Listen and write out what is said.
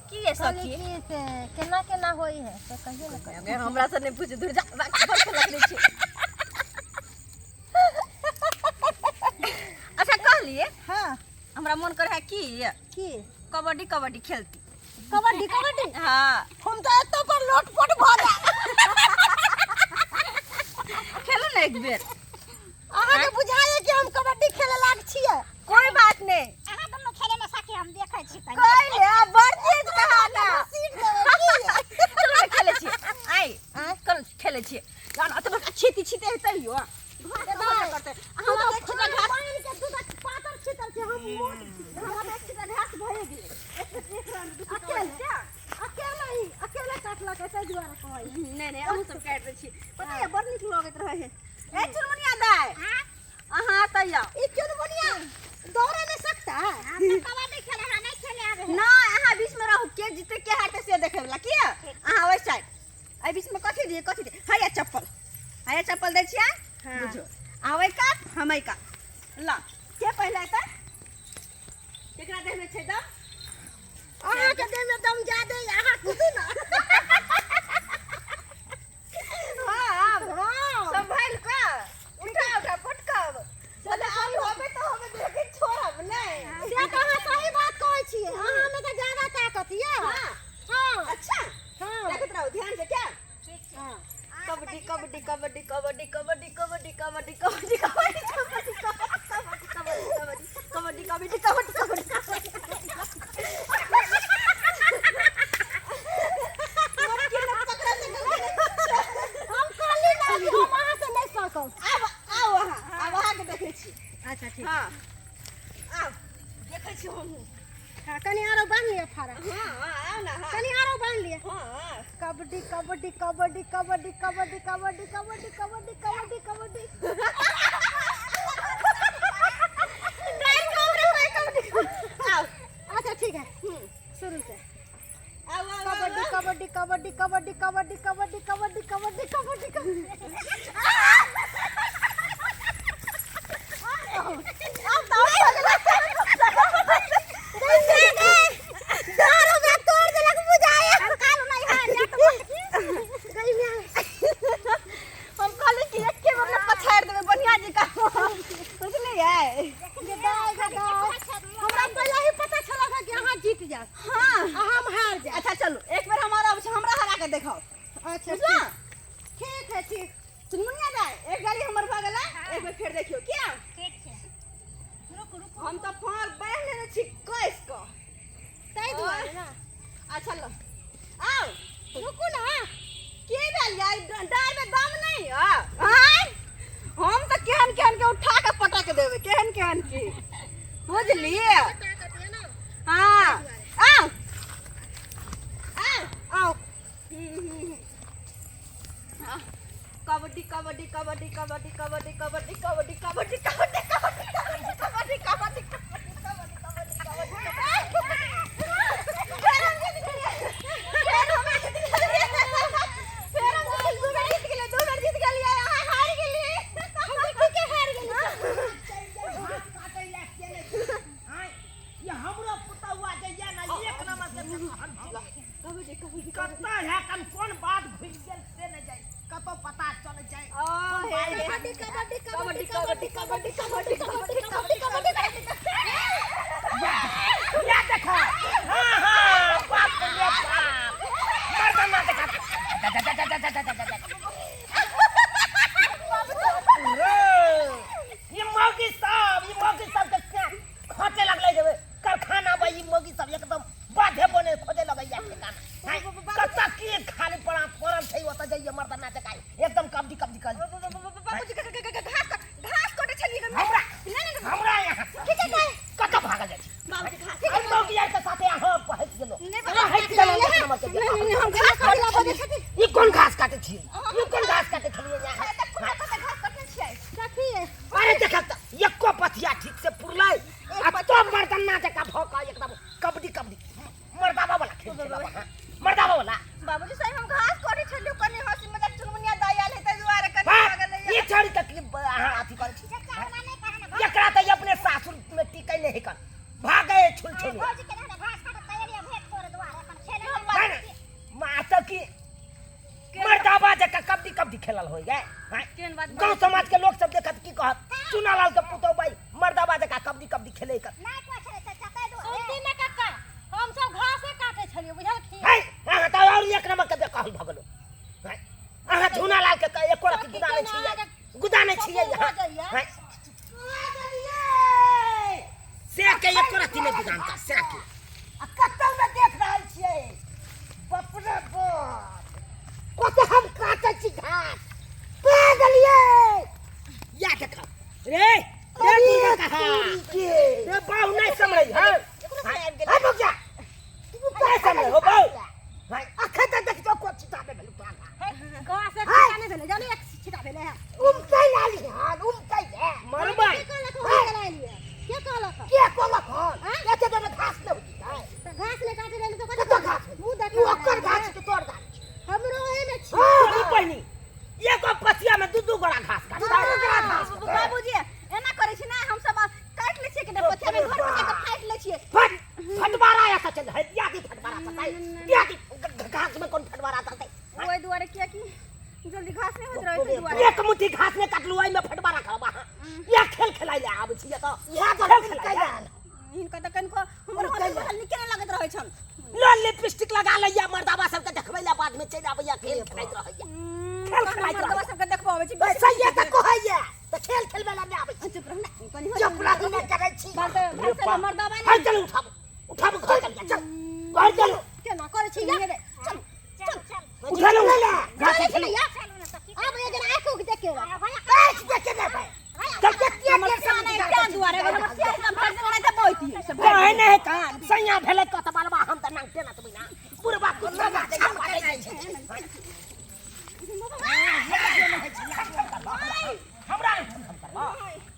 की ये कहली सखी कि से केना केना होइ है से कहियो ने कहियो अगे हमरा से नहीं पूछ दूर जा बाकी पर से लग छी अच्छा कहलिए हाँ हमरा मन करे है की की कबड्डी कबड्डी खेलती कबड्डी कबड्डी हाँ हम तो एतो पर लोटपोट भऽ जाए खेलू ना एक बेर अहाँके बुझाइए कि हम कबड्डी खेले लाग छियै कोई बात नहीं अहाँ दुनू खेले में सखी हम देखै छी कनी कोई ले बड़ तेज कहा ना सीट देबै की चलो ना खेले छी आई आँय? कल खेले छी जान अत बड़का छीती छीते हेतै यो करते हम हम तऽ तो छिटा घास पानि के दूध पातर छितर छै हम मोट छी हमरा तो छिटा घास भए गेलै एक एक रन अकेले अकेले ही अकेले काटलक ताहि दुआरे कहै नहीं नहीं अहूँ सब काटि दै छी पता है बड़ नीक लगैत रहै है ए चुनमुनिया दाइ अहाँ तऽ आउ ई चुनमुनिया दौड़े नहीं सकता है हम तऽ कबड्डी खेले हमरा नहि खेले आबै है नहीं अहाँ बीच में रहू के जीते के हारते से देखे वाला किया अहाँ ओहि साइड एहि बीच में कथी दिए कथी दिए हैया चप्पल हैया चप्पल दै छियै हाँ। बुझो अहाँ ओहि कात हम एहि कात ला के पहिले एतै केकरा देह में छै दम अहाँके देह में दम ज्यादे है, अहाँ कूदू ना हाँ हाँ संभाल का उठा उठा पटकब चले आब होबे तो होबे लेकिन छोड़ब नहीं से तऽ अहाँ सही बात कहै छियै अहाँ में तऽ ज्यादा ताकत यऽ हाँ हाँ अच्छा हाँ देखैत रहू ध्यान से क्या ठीक छै हाँ कबड्डी कबड्डी कबड्डी कबड्डी कबड्डी कबड्डी कबड्डी कबड्डी कबड्डी कबड्डी कबड्डी कबड्डी कबड्डी कबड्डी कबड्डी कबड्डी हम कहली ना कि हम अहाँ से नहीं सकब आब आउ अहाँ आब अहाँके देखै छी अच्छा ठीक हाँ आब देखै छी हमहूँ हाँ कनी आरो बान्हि लिअ फाड़ा हाँ हाँ आउ ना हाँ कनी आरो बान्हि लिअ हाँ कबड्डी कबड्डी कबड्डी कबड्डी कबड्डी कबड्डी कबड्डी कबड्डी कबड्डी कबड्डी डर कब रे कबड्डी आउ अच्छा ठीक है शुरू से आउ आउ कबड्डी कबड्डी कबड्डी कबड्डी कबड्डी कबड्डी कबड्डी कबड्डी कबड्डी कबड्डी आब तऽ दारू में तोड़ देलक बुझाया हम कालू नहि हार जात गई में हम कहली कि एके बेर में पछाड़ि देबै बढ़िया जकाँ बुझलियै गदाय गदाय हमरा पहिले ही पता छल कि अहाँ जीत जायब हाँ आ हम हार जायब अच्छा चलू एक बेर हमारा अबै छै हमरा हरा के देखाउ अच्छा बुझलहुँ ठीक है ठीक चुनमुनिया दाइ एक गाड़ी हमर भऽ गेलै एक बेर फेर देखियौ किया ठीक छै रुकू रुकू हम तऽ फाँड़ बान्हि लेने छी कस कऽ ताहि दुआरे ना अच्छा ल आउ रुकू ना के भेल यार डार में दम नहीं है आँय? हम तऽ केहन केहन के उठा के पटक देबै केहन केहन के बुझलिए ताकत है ना हाँ आउ आउ आओ कबड्डी कबड्डी कबड्डी कबड्डी कबड्डी कबड्डी कबड्डी कबड्डी कबड्डी कबड्डी कबड्डी कबड्डी कबड्डी कबड्डी कबड्डी फेर हम जीत गेलियै फेर हम जीत गेलियै फेर हम जीत दू बेर जीत गेलियै दू बेर जीत गेलियै अहाँ हारि गेलियै हम ठीके हारि गेली ये हमरो पुतौआ जे ये ना एक नंबर के कबड्डी कबड्डी कतऽ है कन कोन बात घुसि गेल से नहि जाय कतौ पता चल जाय ओ हे हे कबड्डी कबड्डी कबड्डी कबड्डी कबड्डी कबड्डी कबड्डी कबड्डी कबड्डी कबड्डी कबड्डी या देखो हाँ हाँ बाप रे बाप मर्दाना देखा जा जा जा जा जा जा जा जा रे ये मौगी सब ये मौगी सब के खोटे लगलै जेबै कारखाना बा ई मौगी सब एकदम बाधे बने खोजे लगैया ठेकाना आँय, कतऽ की खाली पड़ा पड़ल छै ओतऽ जइए मर्दाना जकाँ एकदम कबड्डी कबड्डी कर बाबूजी घास घास कटे छलियै हमरा नहि नहि हमरा यहाँ कतऽ भागल जाइ छी बाबूजी घास अरे मौगी आर के साथे अहाँ पहुँच गेलो नहि अहाँ हटि गेलो एक नंबर के नहीं नहीं हम घास काटे छलियै ई कोन घास काटे छियै ई कोन घास काटे छलियै यहाँ घास कटने छियै कथी अरे देखक तऽ एको पथिया ठीक से पुरलै आ तो मर्दाना जकाँ भऽ कऽ एकदम कबड्डी कबड्डी मर्दाबा वाला खेल खेलब अहाँ मर्दाबा वाला बाबूजी साहब हम घास कटे छलियै कनी हंसी मजाक चुनमुनिया दाइ आयल है ताहि दुआरे कनी बाप, भऽ गेलै ई छड़ी तकलीफ अहाँ अथी करै छी चचा हमरा नहि कहना घास एकरा तऽ अपने सासुर में टिकै नहि है कन भागे छुल छुल भौजी के रहना घास काटत तैयारी भेंट करे दुआरे अपन होई गए हैं? केहन बात गांव समाज के लोग सब देखत की कहत चुनालाल के पुतौ भाई मर्दाबा जका कबड्डी कबड्डी खेले कर नहि कोइ छलै चाचा ताहि दुआरे सुनती ने काका हम सब घासे काटे छलियै बुझलखिन है अहाँ तऽ और एक नंबर के बेकहल भऽ गेलो हैं? अहाँ झुनालाल के एको रति गुदा नहीं छियै गुदा नहीं छियै अहाँ हैं? से के एको रति नहीं गुदान का से के आ कतौ ने देख रहल छियै बाप रे बाप कत हम काटै छी घास पा गेलियै या देख रे रे दुर्गा कहा रे बाऊ नहीं समझै है है बौआ तू का समझै हो बाऊ हैं? अखन तऽ देख जो को छिटा दे भेलु तोरा घासे छिटा नहि भेलै जाने एक छिटा भेलै है उमकै लाली हाल उमकै है मरबै के कहलक हम चलाइलियै के कहलक के कहलक हन एते देर घास नहि होती है तऽ घास नहि काटे रहलै तऽ कतऽ घास मुँह तू देखा ओकर घास के तोर घास हमरो ओहे छी तोरी बहिनी एगो पथिया में दू दू गोड़ा घास काटता बाबूजी एना करै छी ना हम सब काटि लै छियै कि पथिया में घर पर जाके फाटि लै छियै फट फटवारा ऐसा चल है दिया दी फटवारा चलता है दिया दी घास में कौन फटवारा चलता है ओहि दुआरे कियाकि जल्दी घास नहि होइत रहै ताहि दुआरे एक मुट्ठी घास ने काटलू ओहि में फटवारा करबा या खेल खेलाइ ले आबै छी तऽ इएह खेल तऽ खेलाइ ले हिनका तऽ कनिको हमर हाथ नीके नहि लगैत रहै छनि लो लिपस्टिक लगा लैया मर्दाबा सबके देखबै ले बाद में चलि आबैया खेल खेलाइत रहैया खेल खेलाइत मर्दबा रहैया सबके देखबो आबै छी सही तऽ कहैया तऽ खेल खेलबै लए नहि आबै छी चुप रहू ने कनि चुप रही नहि करै छी मर्दबा हाय चलू उठाबू उठाबू घर चल चल घर चलू केना करै छी या चल चल चल उठा लो ले घास चलै उठा लो छी या चलू ने सखी आब एक जना आँख उख देखे आँखि देखे देबै चल हमर सियान ताहि दुआरे हमर सियान भरि दिन ओनाहिते बहतियै से भरि कहे नहीं कान सैया भेलै कत बलबा हम तऽ नांगटे ना तबिना बुढ़बा कुछ ना छै